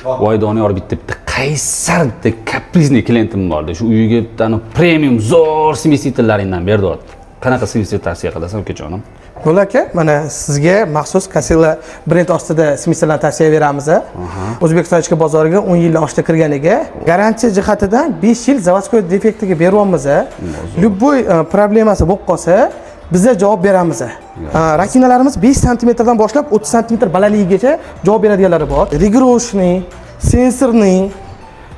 Voy Doniyor, bitta bitta qaysar, bitta капризный klientim borda, shu uyiga bitta premium zo'r смеситель laringdan ber deyapti. Qanaqa смеситель tavsiya qilasan, ukajonim? Bo'ldi aka, mana sizga maxsus Casella brend ostida смеситель larni tavsiya beramiz. O'zbekiston ichki bozoriga 10 yildan oshdi kirganiga, garantiya jihatidan 5 yil заводской defektiga beryapmiz. Любой problemasi bo'lib qolsa, biza javob beramiz. Раковина larimiz 5 santimetrdan boshlab 30 santimetr balandligigacha javob beradiganlari bor. Регулировочный, сенсорный,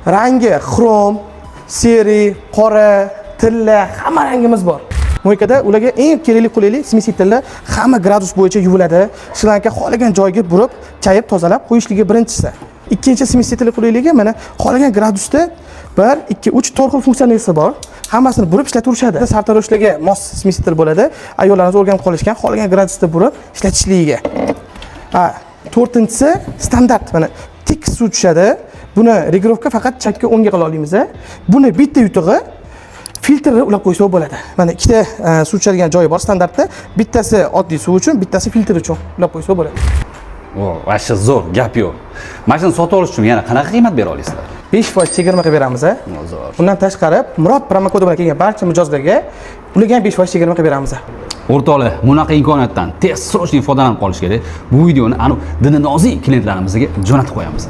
rangi xrom, серый, qora, tilla, hamma rangimiz bor. Мойка da ularga eng kerakli qulaylik смеситель lar hamma gradus bo'yicha yuviladi. Shlangga xohlagan joyga burib, chayib, tozalab qo'yishligi birinchisi. Ikkinchi смеситель qulayligi, mana xohlagan gradusda 1, 2, 3, 4 xil funksiyasi bor. Hammasini burib ishlataverishadi. Sartaroshlarga mos смеситель bo'ladi. Ayollarimiz o'rganib qolishgan, xohlagan gradusda burib ishlatishligiga. Ha, to'rtinchisi standart, mana tekis suv tushadi. Buni регулировка faqat chapga, o'ngga qila olamiz. Buni bitta yutug'i, filtrni ulab qo'ysa bo'ladi. Mana ikkita suv tushadigan joyi bor standartda. Bittasi oddiy suv uchun, bittasi filtr uchun ulab qo'ysa bo'ladi. O, вообще zo'r, gap yo'q. Mana shuni sotib olish uchun yana qanaqa qiymat bera olasizlar? 5% chegirma qilib beramiz. O, zo'r. Undan tashqari, Murod promokodi bilan kelgan barcha mijozlarga, ularga ham 5% chegirma qilib beramiz. O'rtoqlar, bunaqa imkoniyatdan tez, срочно foydalanib qolish kerak. Bu videoni anu dini nozik klientlarimizga jo'natib qo'yamiz.